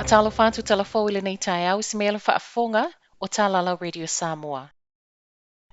Faatalofa atu tala fou i lenei taeao i si mea le faafofoga o Talala Radio Samoa.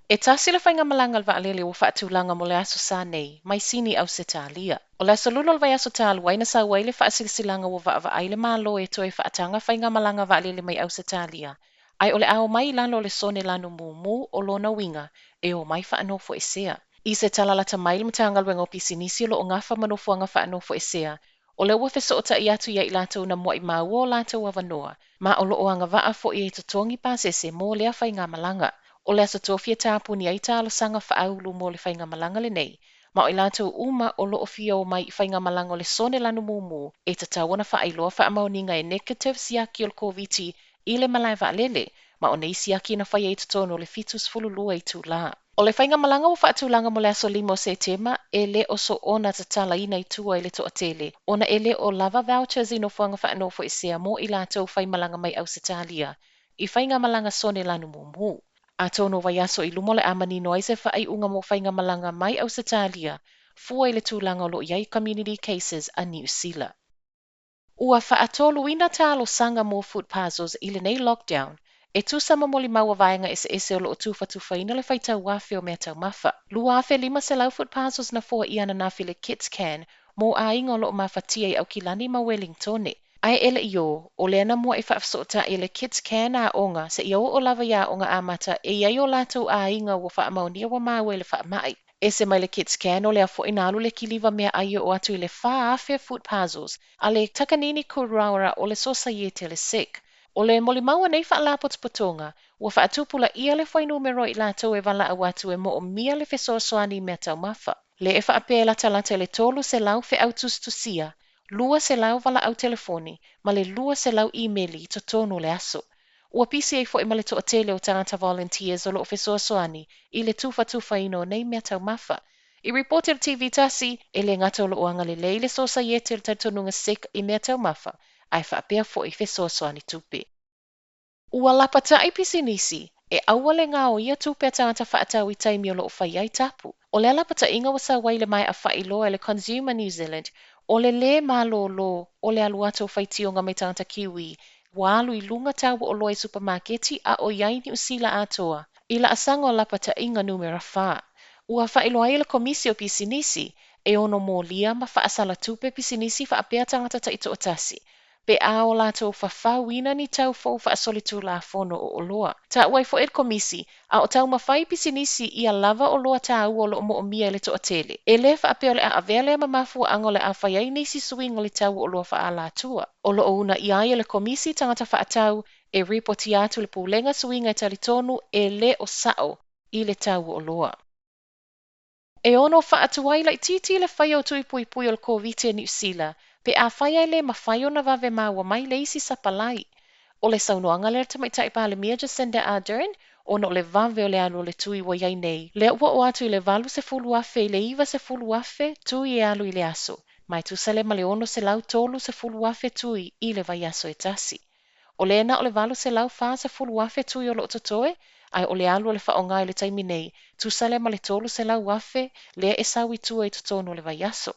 E tasi le faigamalaga a le vaalele ua faatulaga mo le aso Sa nei, mai Sini, Ausetalia. O le aso Lua o le vaiaso talu ai na sau ai le faasilasilaga ua vaavaai le Malo e toe faataga faigamalaga vaalele mai Ausetalia, ae o le a omai i lalo o le sone lanu mumu, o lona uiga, e omai faanofoesea. I se tala lata mai le Matagaluega o Pisinisi o lo o gafa ma nofoaga faanofoesea, o lea ua fesootai atu ia i latou na muai maua o latou avanoa, ma o lo o agavaa foi e totogi pasese mo lea faigamalaga. O le aso Tofi e tapuni ai talosaga faaulu mo le faigamalaga lenei, ma o i latou uma o lo o fia omai i faigamalaga o le sone lanu mumu e tatau ona faailoa faamaoniga e negative siaki o le Koviti i le malae vaalele, ma o nei siaki na faia i totonu o le 72 itulā. O le faigamalaga ua faatulaga mo le aso 5 o Setema e le o soona tatalaina i tua i le toatele, ona e le o lava vouchers i nofoaga faanofoesea mo i latou faimalaga mai Ausetalia i faigamalaga sone lanu mumu. Atonu o vaiaso i luma o le a manino ai se faaiuga mo faigamalaga mai Ausetalia fua i le tulaga o lo o i ai community cases a Niu Sila. Ua faatoluina talosaga mo food parcels i lenei lockdown, e tusa ma molimau a vaega eseese o lo o tufatufaina le faitau afe o meataumafa. 2,500 food parcels na foaia ananafi i le KidsCan mo aiga o lo o mafatia i Aukilani ma Welingtone. Ae e le i ō, o lea na mua'i faafesootai e le KidsCan aoga seia oo lava i aoga amata e i ai o latou aiga ua faamaonia ua maua i le faamai. Ese mai le KidsCan, o lea foi na alu le kiliva meaai e oo atu i le 4,000 food parcels a le Takanini Kuraora o le Sosaiete a le Sikh. O le molimau a nei faalapotopotoga, ua faatupulaia le fuainumera o i latou e valaau atu e moomia le fesoasoani i meataumafa. Lea e faapea e latalata i le 300 feau tusitusia, 200 valaau telefoni ma le 200 imeli i totonu o le aso. Ua pisi ai foi ma le toatele o tagata volunteers o lo o fesoasoani i le tufatufaina o nei meataumafa. I ripoti a le TV tasi, e le gata o lo o agalelei le Sosaiete o le Talitonuga Sikh i meataumafa, ae faapea foi fesoasoani tupe. Ua lapataʻi pisinisi, e aua le gaoia tupe a tagata faatau i taimi o lo o fai ai tapu. O lea lapataʻiga ua sau ai i le maea faailoa e le Consumer New Zealand, o le lē malōlō o le alu atu o faitioga mai tagata Kiwi ua alu i luga tau o oloa i supamaketi a o i ai Niu Sila atoa i laasaga o lapataʻiga numera fa. Ua faailoa ai e le Komisi o Pisinisi, e ono molia ma faasala tupe pisinisi faapea tagata taitoatasi, pe a o latou fafauina ni tau fou faasolitulafono o oloa. Taua ai foi e le Komisi, a o taumafai pisinisi ia lava oloa taua o lo o moomia e le toatele, e lē faapea o le a avea lea ma mafuaaga o le a fai ai nisi suiga o le tau o oloa faaalatua. O lo o uunaia ai e le Komisi tagata faatau e ripotia atu i le Pulega suiga e talitonu e le o sao i le tau o oloa. E ono faatuai laitiiti le faia o tui puipui o le Koviti a Niu Sila pe afai ae le mafai ona vave maua mai le isi sapalai. O le saunoaga lea a le Tamaitai Palemia Jacinda Ardern ona o le vave o le alu o le tui ua i ai nei, lea ua oo atu i le 80,000 i le 90,000 tui e alu i le aso, ma e tusa lea ma le 630,000 tui i le vaiaso e tasi. O lea na o le 840,000 tui o lo o totoe, ae o le alu o le faaaoga i le taimi nei, tusa lea ma le 300,000 lea e sau i tua i totonu o le vaiaso.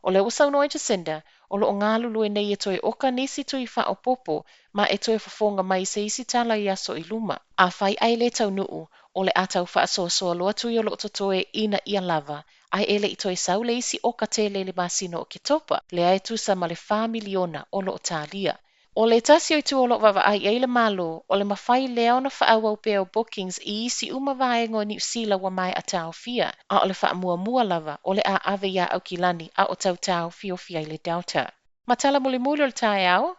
O lea ua saunoa ai Jacinda, o lo o galulue nei e toe oka nisi tui faaopoopo ma e toe fofoga mai i se isi tala i aso i luma. Afai ae le taunuu, o le a tau faasoasoa loa tui o lo o totoe ina ia lava, ae e le i toe sau le isi oka tele i le masina o Oketopa, lea e tusa ma le fa miliona o lo o talia. O le tasi o itu o lo o vaavaai i ai le Malo, o le mafai lea ona faaauau pea o bookings i isi uma vaega o Niu Sila ua maea taofia, a o le faamuamua lava o le a ave iā Aukilani a o tau taofiofi ai le Delta. Ma tala mulimuli o le taeao,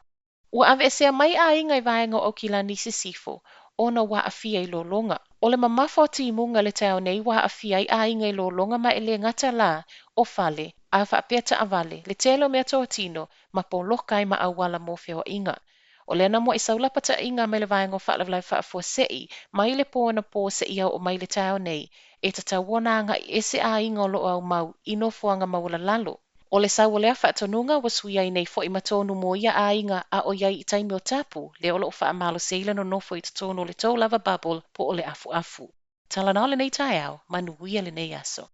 ua aveesea mai aiga i vaega o Aukilani i Sisifo ona ua aafia i lologa. O le mamafa o timuga i le taeao nei ua aafia ai aiga i lologa ma e le gata lā o fale, a faapea taavale, le tele o meatotino, ma poloka ai ma auala mo feoaiga. O lea na muai sau lapataiga mai le Vaega o Faalavelave Faafuasei mai le pō anapō seia oo mai le taeao nei, e tatau ona agai ese aiga o lo o aumau i nofoaga maualalalo. O le sau o lea faatonuga ua suia ai nei foi ma tonu mo ia aiga a o i ai i taimi o tapu, lea o lo o faamalosi ai le nonofo i totonu o le tou lava bubble po o le afuafu. Talanoa lenei taeao, manuia lenei aso.